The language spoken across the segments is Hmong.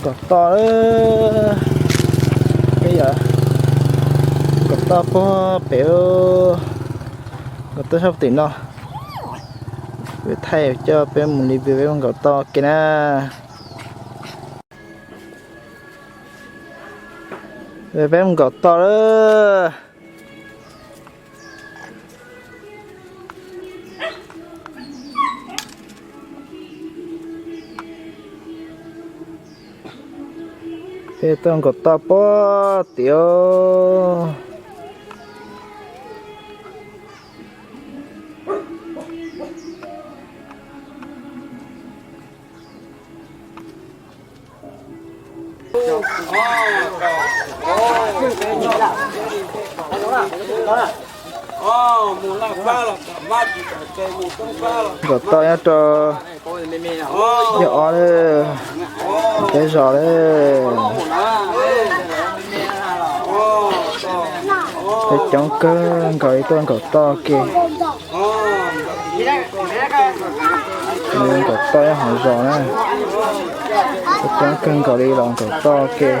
Nkaum toj, peb yog nkaum toj puag pem, nkaum toj sab tim no. Peb thaij coj peb mus li peb mus nkaum toj ua ke na. Peb mus nkaum toj lawm. Peb tuaj nkaum toj puag tim. Nkaum toj nyob rau yog ob peb zos lawm. Peb coob kawg nkaus li tuaj nkaum toj ke. Nkaum toj nyob hauv zos na. Peb coob kawg nkaus li los nkaum toj ke.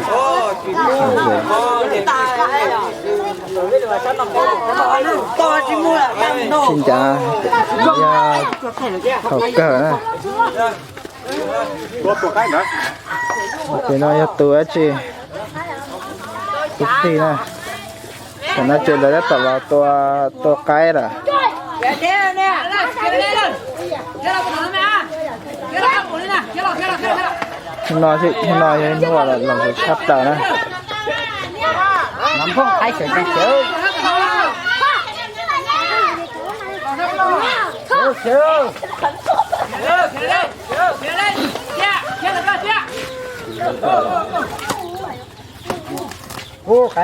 Tsis ncav, yog thaum kawg na. Pem no yog tus dab tsi, tus tij na. Tam no ces lawv tab tom los tua, tua qaib lawm. Hnub no, hnub no yog hnub uas lom zem tshaj plaws na. Nab muaj daws ko tau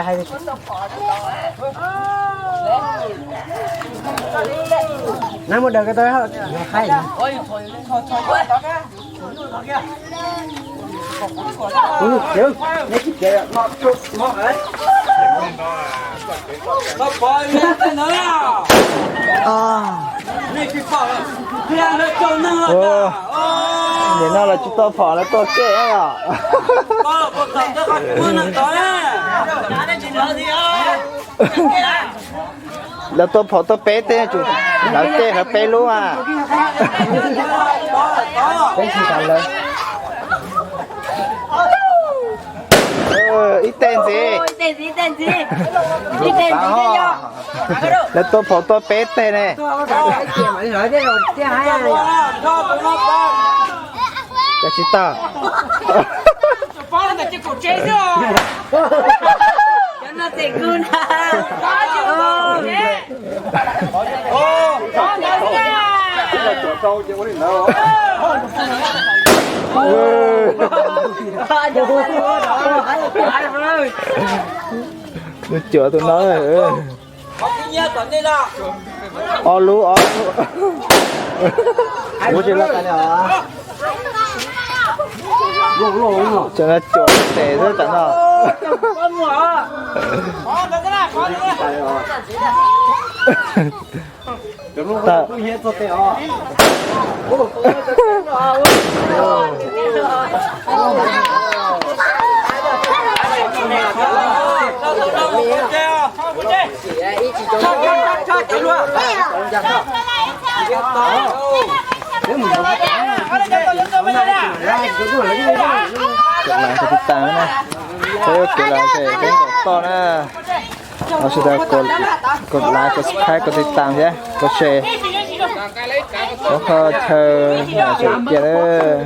haib. Nim no los tsis tau phom, lawv tua kej os. Lawv tua phom tua peb teg, hlawv kej hlawv peb lub mas. Ib teg ntxiv. Lawv tua phom tua peb teg ne. Cas tsis tau. Tus cuam tus no. Ob lub, ob lub. Cov no cuam tes xwb tam no. Kov like, kov tiv tam na. Peb ua kev lawm ces peb nkaum toj na. Los sis tas kov like, kov subscribe, kov tiv tam thiab kov share. Ua qhov chaw los tseem cia lawm.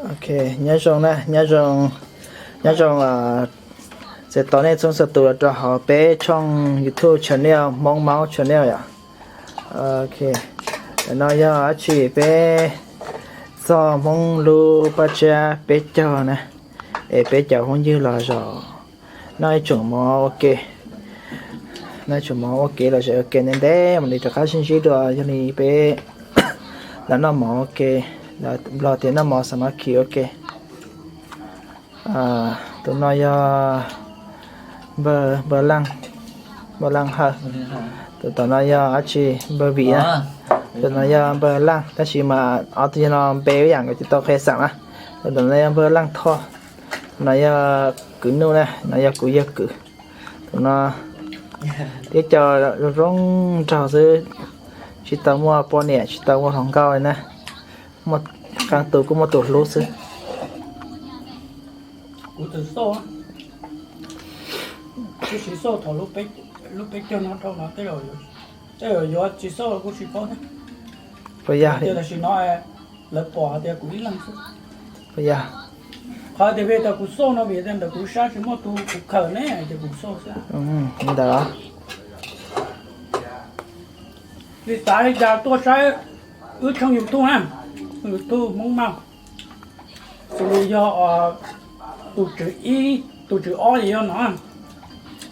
Ok, nyob zoo na, nyob zoo, nyob zoo os. Ces tos nej txhua txhua tus los rau hauv peb tshooj YouTube channel Hmoob Maub channel yom. Ok, no yog dab tsi peb txog Hmoob lub paj tsiab peb caug na, es peb cov phooj ywg los zom noj ib tsum mov ua ke, noj ib tsum mov ua ke los zem ua ke ntev ntev mam li rov qab sib ntsib dua yog li peb los noj mov ua ke, los tias noj mov xav mab khi ua ke. Tus no yog npawg, npawg Laj, npawg Laj Hawj. Tus tom no yog dab tsi, npawg Vim na. Tus no yog npawg Laj, tab sis mas ob tug yog no npe ib yam nkawd tsis tau qhia xeem na. Tus tom no yog npawg Laj Thoj, tus no yog kwv Nuj na, no yog kuv yawg kwv. Tus no tib co zoo zoo nraug xwb, tsis tau muaj poj niam tsis tau muaj hluas nkauj li na, muaj qee tus kuj muaj tus hlub xwb. Kuv txawm xauj, kuv tsis xauj thaum lub peb caug no dhau no, tej zaum yuav tsis xauj los kuj tsis paub thiab. Puas yog? Tias tam sim no lawv pom hais tias kuv ib leeg xwb. Puas yog? Qhov tias vim tias kuv xauj no vim tias ntawm kuv sab tsis muaj tus kuv khaws ne, ces kuv xauj xwb. Ntawd li xav li cas tuaj saib wb tshooj YouTube na, YouTube Hmoob Mauj. Xws li yog tus tswv ib, tus tswv ob ces yog no,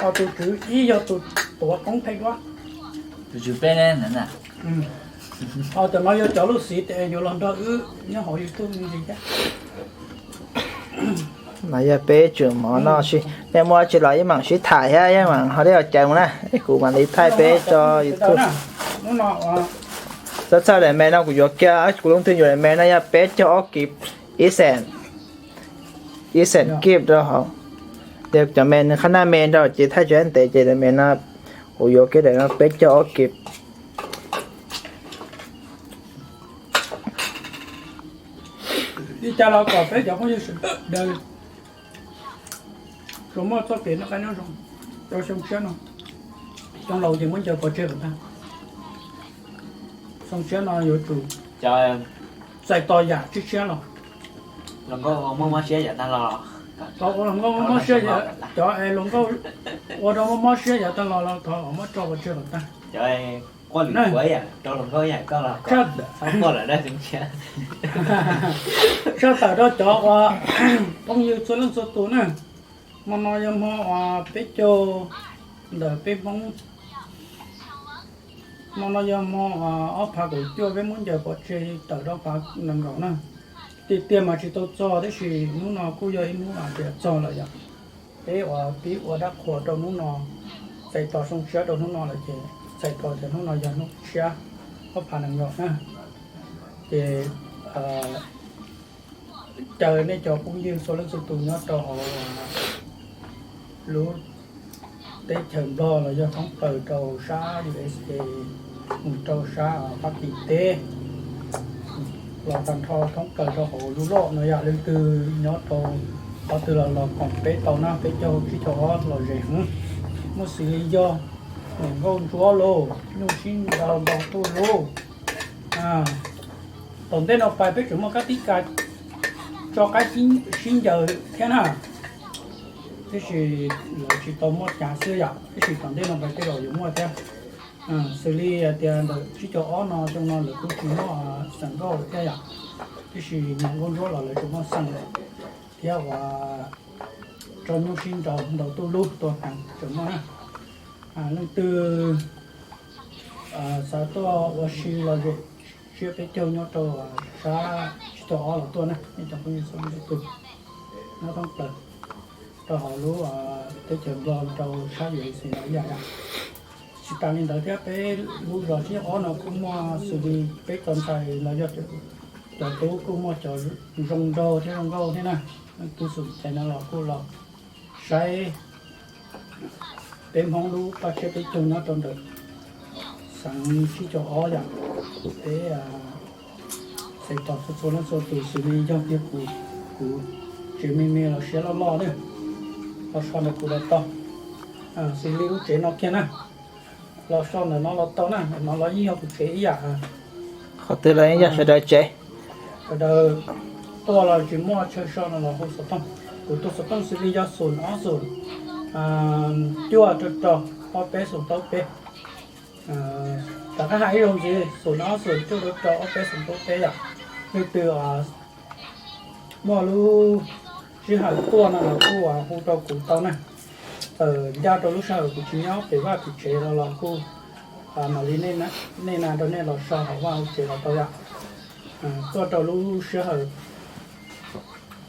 ho tus tswv ib yog tus tuav koob pheej duab. Tus tswv peb ne, ho cov no yog cov lub xiv tes yuav los nrog wb nyob hauv YouTube me ntsis thiab. Mas yog peb tsum mov noj, nej muaj tsi los yeej mam sib tham thiab yeej mam ho dej los cawv mus na, es kuv mam li thaij peb tso YouTube. Txawj txhawj daim me no kuv yuav kiag, kuv leej twg yuav daim me no yog peb caug ob kis, ib xees, ib xees kib rau hauv. Ces cov me nws qhab naj me nrau ces thaij tsis ntev ces daim me no kuv yuav kiag daim no peb caug ob kis. Li cas los kom peb cov phooj ywg sawv daws tsuas muaj txoj kev noj qab nyob zoo rau xyoo tshiab no. Xyoo laus ces muab ncaws pov tseg kom tag. Xyoo tshiab no yuav tsum txais tos yam tshiab tshiab los. Hluas nkauj muaj mob siab yam tag los, hluas nkauj muaj mob siab, cov es hluas nkauj ua rau muaj mob siab yam tag los los thov muab tso pov tseg kom tag. Quaj lwm kuav yam rau hluas nkauj yam koj los txhob quaj lawm dab xyoo tshiab. Tshaj tawm rau cov uas phooj ywg txhua leej txhua tus na, hmo no yog hmo uas peb caug ntawm peb Hmoob, hmo no yog hmo uas ob phav kaum cuaj peb muab ncaws pov tseg tawm rau phav nees nkaum na. Tiag tiag mas tsis tau txog tab sis hnub no kuj yog ib hnub uas tias txog lawm yom. Peb uas pib ua dab qhuas rau hnub no, txais tos xyoo tshiab rau hnub no lawm ces txhais tau tias hnub no yog hnub tshiab ob phav nees nkaum na. Ces caw nej cov phooj ywg txhua leej txhua tus nyob rau hauv lub teb chaws Nplog los yog thoob plaws rau sab U S A mus rau sab Fab Kis teb los tag nrho thoob plaws rau hauv lub loj no yom, leej twg nyob rau qhov twg los los koom peb tau na, peb caug tsib caug ob los zem heev. Muaj xws li yog hluas nkauj ntsuab lauj, nyuj sib ntaus ntaus tuj lauj. Tom ntej no pais peb tseem muaj kab tib ka tso qaib sib ncaws thiab na, tiam sis lawv tsis tau muaj cav xwb yom, tiam sis tom ntej no pais tej zaum yuav muaj thiab. Xws li hais tias ntawm tsib caug ob no xyoo no lawv kuj tsis muaj xeem nkauj lawm thiab yom, tiam sis nyuam nkauj ntsuab los lawv tseem muaj xeem lawm thiab uas tso nyuj sib ntaus ntaus tuj lub tuaj heev tseem muaj na. Leej twg xav tuaj ua si los zem siab peb caug nyob rau sab tsib caug ob los tuaj na, nej cov phooj ywg txhua leej txhua tus nyob thoob plaws rau hauv lub teb chaws Nplog rau sab U S A no ib yam yom. Tsis tas li ntawd thiab peb lub zos tsib caug ob no kuj muaj xws li peb tus ntxhais los yog cov tub kuj muaj cov zoo nraug thiab zoo nkauj thiab na, leej twg xom cai no los kuj los saib peb Hmoob lub paj tsiab peb caug nyob rau ntawm xeev tsib caug ob yom. Peb txhais tos txhua txhua leej txhua tus xws li yog tias kuv, kuv tsev me me los siab loj loj na, los so ntawm kuv los tau, xws li lub tsev no kiag na, los so ntawm no los tau na, ntawm no los yeej yog kuv tsev ib yam. Qhov twg los yeej yog sawv daws tsev. Sawv daws tuaj los tsis muaj chaw so no los hu xov tooj, kuv tus xov tooj xws li yog xoom ob xoom cuaj rau rau ob peb xoom plaub peb. Rov qab hais ib zaug ntxiv, xoom no xoom cuaj rau rau ob peb xoom plaub peb yom. Leej twg muaj lub sij hawm tuaj no los kuj hu rau kuv tau na. Txawm ncaj rau lub sij hawm kuv tsis nyob pem vaj pem tsev los los kuj mam li nej na rau nej los so hauv vaj hauv tsev los tau yom. Tuaj rau lub sij hawm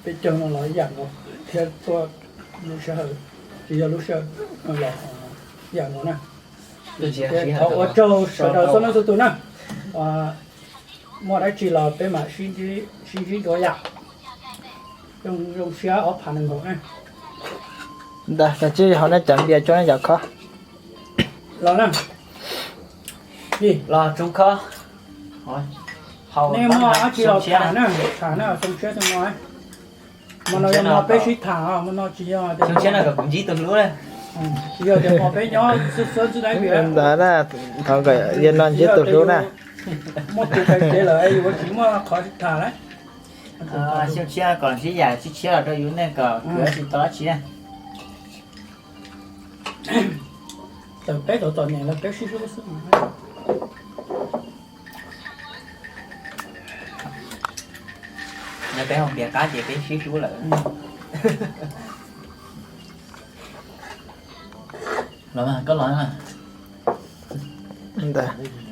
peb caug no los ib yam nkaus, thiab tuaj lub sij hawm tsis yog lub sij hawm no los ib yam nkaus na. Thov ua tsaug sawv daws txhua leej txhua tus na. Muaj dab tsi los peb mam sib ntsib dua yom. Zoo siab ob phav nees nkaum na. Ntawd, koj tsib hauv nej cov npias tso nej cov khob. Los na. Los tsoom khob. Nej muaj dab tsi los tham na, tham na, zoo siab xyoo no. Hmo no yog hmo peb sib tham, hmo no tsis yog xyoo tshiab no kom kuv ntsib tus hlub na. Tsis yog tias hmo peb nyob xwb xwb ntsib dab tsi. Ntawd na, thov kom yog no ntsib tus hlub na. Muaj tus pem kev lawm yuav tsis muaj qhov tham lawm. Xyoo tshiab kom ntsib yam tshiab tshiab los rau yus ne, kom kwv tsis tau dab tsi na. Txawm peb tau txom nyem los peb sib hlub xwb. Yog peb hu npias qab ces peb sib hlub lawm. Los mas, koj los mas. Ntawd.